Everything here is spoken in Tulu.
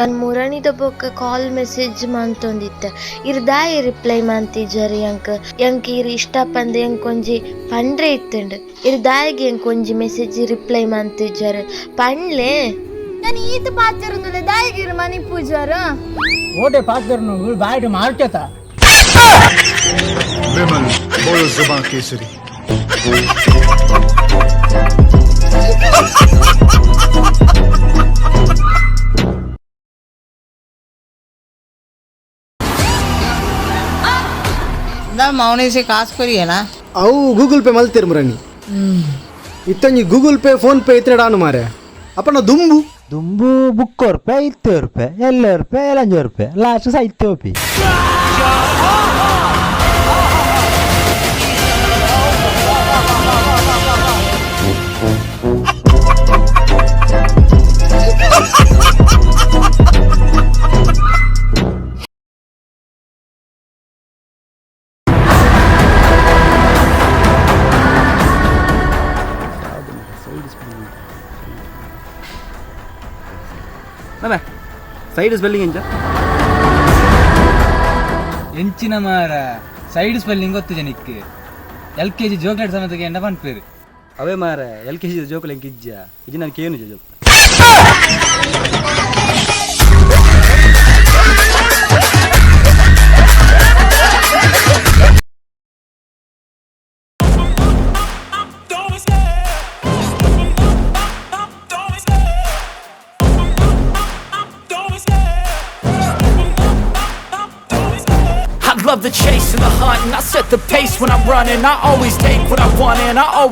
ಯಾನ್ ಮುರಣಿದ ಬೊಕ್ಕ ಕಾಲ್ ಮೆಸೇಜ್ ಮಂತೊಂದಿತ್ತೆ. ಇರ್ ದಾಯಿ ರಿಪ್ಲೈ ಮಂತಿಜರ್ ಎಂಕ್? ಎಂಕ್ ಇರ್ ಇಷ್ಟ ಪಂದ್ ಎಂಕ್ ಒಂಜಿ ಪಂಡ್ರೆ ಇತ್ತುಂಡು. ಇರ್ ದಾಯಿಗೆ ಎಂಕ್ ಒಂಜಿ ಮೆಸೇಜ್ ರಿಪ್ಲೈ ಮಂತಿಜರ್ ಪಂಡ್ಲೆ. ನಾನು ಈತ ಪಾತಿರುಂದಿಲ್ಲ, ದಾಯಿಗಿರು ಮನಿ ಪೂಜಾರ. ಓಟೆ ಪಾತ್ರೆ ಬಾಯಿಟ್ ಮಾರ್ಕೆತ. ವಿಮಲ್ ಬೋಳು ಜುಬಾ ಕೇಸರಿ. ಮೌನೇಸಿ ಕಾಸು ಕೊರಿಯನಾ? ಅವು ಗೂಗಲ್ ಪೇ ಮಲ್ತಿರ್ ಮುರಣಿ. ಇತ್ತಂಜಿ Google pay phone pay ಇತ್ತಡಾನು ಮಾರೆ ಅಪ್ಪನ ದುಂಬು. ದುಂಬು ಬುಕ್ ರೂಪಾಯಿ, ಇತ್ತು ರೂಪಾಯಿ, ಎಲ್ಲ ರೂಪಾಯಿ, ಏಳಂಜು ರೂಪಾಯಿ, ಲಾಸ್ಟ್ ಸೈತೆ ಒಪ್ಪಿ. ಸೈಡ್ ಸ್ಪೆಲ್ಲಿಂಗ್ ಎಂಚ? ಎಂಚಿನ ಮಾರ, ಸೈಡ್ ಸ್ಪೆಲ್ಲಿಂಗ್ ಗೊತ್ತು ಜನಕ್ಕೆ? L K G ಜೋಕ್ಲೆಟ್ ಸಮೇತ ಎಂಡ ಪನ್ಪೇರು. ಅವೇ ಮಾರ, L K G ಜೋಕುಲು ಎಂಕ್ ಇಜ್ಜ ಇಜ್ಜಿ, ನಾನು ಕೇನು ಜೋಕ್. I love the chase and the hunt, and I set the pace when I'm running. I always take what I want and I always